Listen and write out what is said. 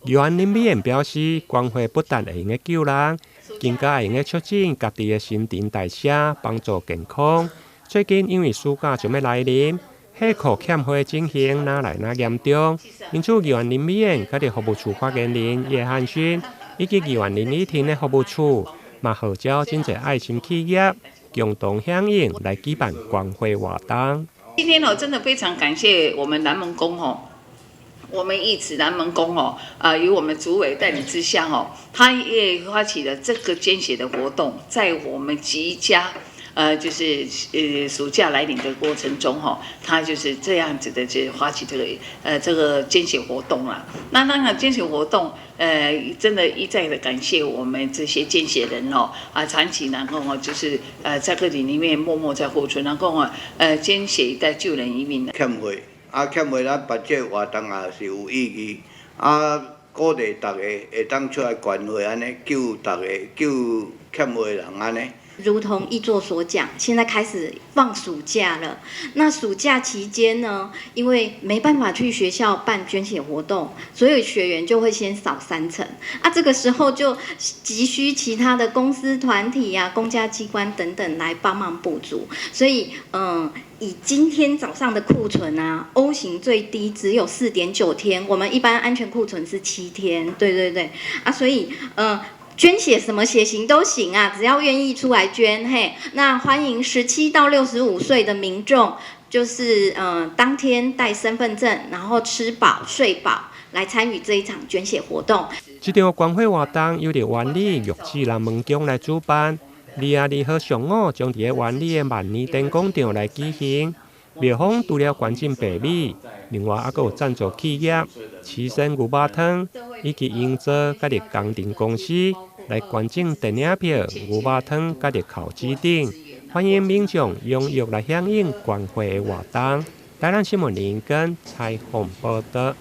議員林美妍表示，捐血不但會用得救人，更加會用得促進家己的新陳代謝，幫助健康。最近因為暑假將欲來臨，血庫欠血情形愈來愈嚴重，因此議員林美妍佮佇服務處發言人葉漢勳，以及議員林依婷的服務處，嘛號召真濟愛心企業共同響應來舉辦捐血活動。今天哦，真的非常感謝我們南門宮哦，我們義子南門宮哦，啊，由我們主委帶領之下哦，他也發起了這個捐血的活動，在我們即將就是暑假來臨的過程中，哈，他就是這樣子的，就發起這個捐血活動啦。那當然捐血活動，真的一再的感謝我們這些捐血人哦，啊，長期能夠哦，就是在這裡裡面默默在付出，能夠啊，捐血在救人一命。欠血，啊，欠血，咱辦這個活動也是有意義，啊，鼓勵大家會當出來捐血，按呢救大家，救欠血的人按呢。如同議座所講，現在開始放暑假了。那暑假期間呢，因為沒辦法去學校辦捐血活動，所以學員就會先掃三層。啊，這個時候就急需其他的公司團體呀、啊、公家機關等等來幫忙補足。所以，以今天早上的庫存啊，O 型最低只有4.9天，我們一般安全庫存是7天。對對對，啊，所以，捐血什麼血型都行啊，只要願意出來捐，嘿，那歡迎17到65歲的民眾，就是當天帶身份證，然後吃飽睡飽來參與這一場捐血活動。這場捐血活動由佇灣里玉子南門宮來主辦，22號上午將佇灣里的萬年燈廣場來舉行。廟方除了捐贈白米，另外猶閣有贊助企業、旗生牛肉湯以及營造佮佇工程公司來捐贈電影票、牛肉湯佮熱烤雞等，歡迎民眾踴躍來響應捐血的活動。台南新聞林根採訪報導。